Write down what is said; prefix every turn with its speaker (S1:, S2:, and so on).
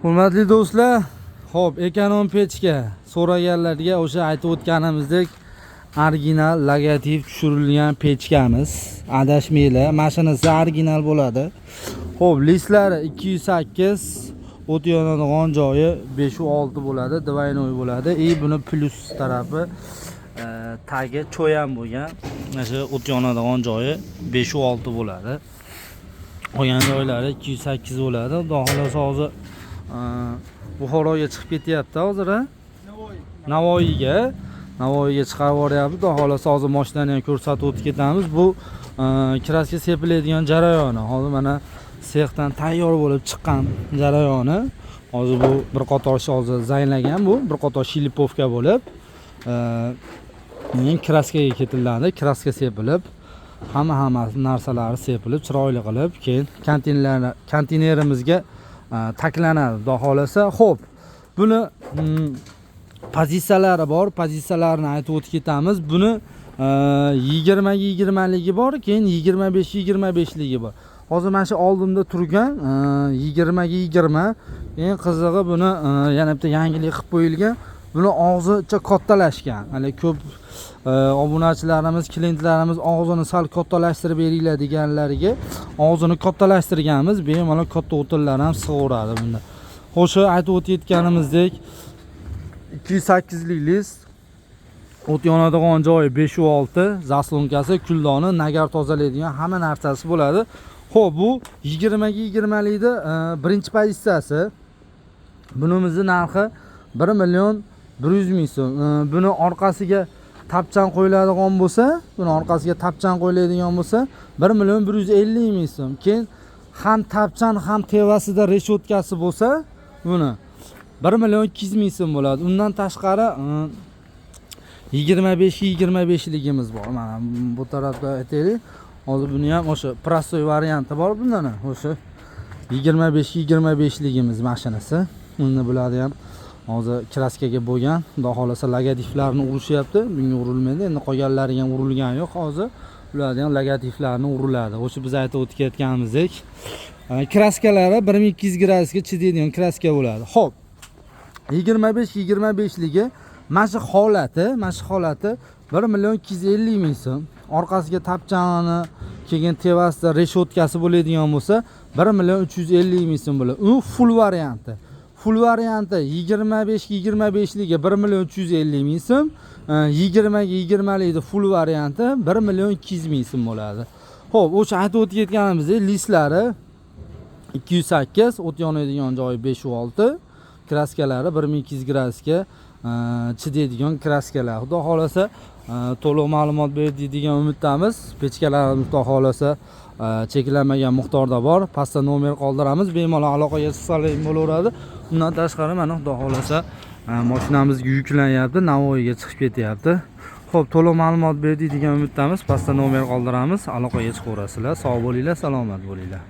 S1: Hurmatli do'stlar, xo'p, эконом pechka so'raganlarga o'sha aytib o'tganimizdek original logotip tushirilgan pechkamiz. Adashmanglar, mashinasi original bo'ladi. Xo'p, listlari 208, o't yonadigan joyi 5 6 bo'ladi, двойной bo'ladi. И buni plyus tarafi tagi cho'yan bo'lgan. Mana shu o't yonadigan joyi 5 6 bo'ladi. Qolgan joylari 208 bo'ladi. Xudo xohlasa, hozir Buxoroga chiqib ketyapti hozir, a? Navoiyga chiqarib yuboryapti. Xudo xohlasa, hozir mashinani ham ko'rsatib o'tib ketamiz. Bu краска sepiladigan jarayoni. Hozir mana sexdan tayyor bo'lib chiqqan jarayoni. Hozir bu bir qator hozir zaylagan, bu bir qator шлифовка bo'lib, keyin краска ga ketiladi. Краска sepilib, hamma narsalari sepilib, chiroyli qilib, keyin konteynerimizga taklanadi, xudo xohlasa. Xo'p, buni pozitsiyalari bor, pozitsiyalarini aytib o'tib ketamiz. Buni 20ga 20ligi bor, keyin 25ga 25ligi bor. Hozir mana shu oldimda turgan 20ga 20. Eng qizig'i, buni yana bitta yangilik qilib qo'yilgan, buni og'zicha kattalashgan. Hali ko'p obunachilarimiz, klientlarimiz og'zini sal kattalashtirib beringlar deganlariga og'zini kattalashtirganmiz. Bemalol katta o'tinlar ham sig'averadi bunda. Xo'sh, aytib o'tayotganimizdek, 208lik list, o't yonadigan joyi 5 6, заслонка si, kuldoni, нагар tozalaydigan hamma narsasi bo'ladi. Ho'p, bu 20ga 20likni birinchi pozitsiyasi. Bunimizni narxi 1 100 000 so'm. Buni orqasiga tapchan qo'yiladigan bo'lsa, buni orqasiga tapchan qo'yiladigan bo'lsa, 1 150 000 so'm. Keyin ham tapchan, ham tevasida reshotkasi bo'lsa, buni 1 200 000 so'm bo'ladi. Undan tashqari 25ga 25ligimiz bor. Mana bu tarafda aytaylik, hozir buni ham o'sha простой varianti bor bundan ham. O'sha 25ga 25ligimiz mashinasi. Uni bularni ham hozir краска ga bo'lgan. Xudo xohlasa, logotiplarni urishyapti. Bunga urilmaydi endi, qolganlariga ham urilgani yo'q hozir. Ularni ham logotiplarni uriladi. O'sha biz aytib o'tib ketganimizdek, краска lari 1200 gradusga chidaydigan краска bo'ladi. Ho'p, 25ga 25ligi mana shu holati 1 250 000 so'm. Orqasiga tapchani, keyin tevasida reshotkasi bo'ladigan bo'lsa, 1 350 000 so'm bo'ladi. U full varianti 25ga 25ligi 1 350 000 so'm, 20ga 20likni full varianti 1 200 000 so'm bo'ladi. Ho'p, o'sha aytib o'tib ketganimizdek, listlari 208, o't yonadigan joyi 5 6, краска lari 1200 gradusga chidaydigan краска lar. Xudo xohlasa, to'liq ma'lumot berdik degan umiddamiz. Pechkalarimiz, xudo xohlasa, cheklanmagan miqdorda bor. Pastda nomer qoldiramiz, bemalol aloqaga chiqsalar bo'laveradi. Undan tashqari, mana, xudo xohlasa, mashinamizga yuklanyapti, Navoiyga chiqib ketyapti. Ho'p, to'liq ma'lumot berdik degan umiddamiz. Pastda nomer qoldiramiz, aloqaga chiqaverasizlar. Sog' bo'linglar, salomat bo'linglar.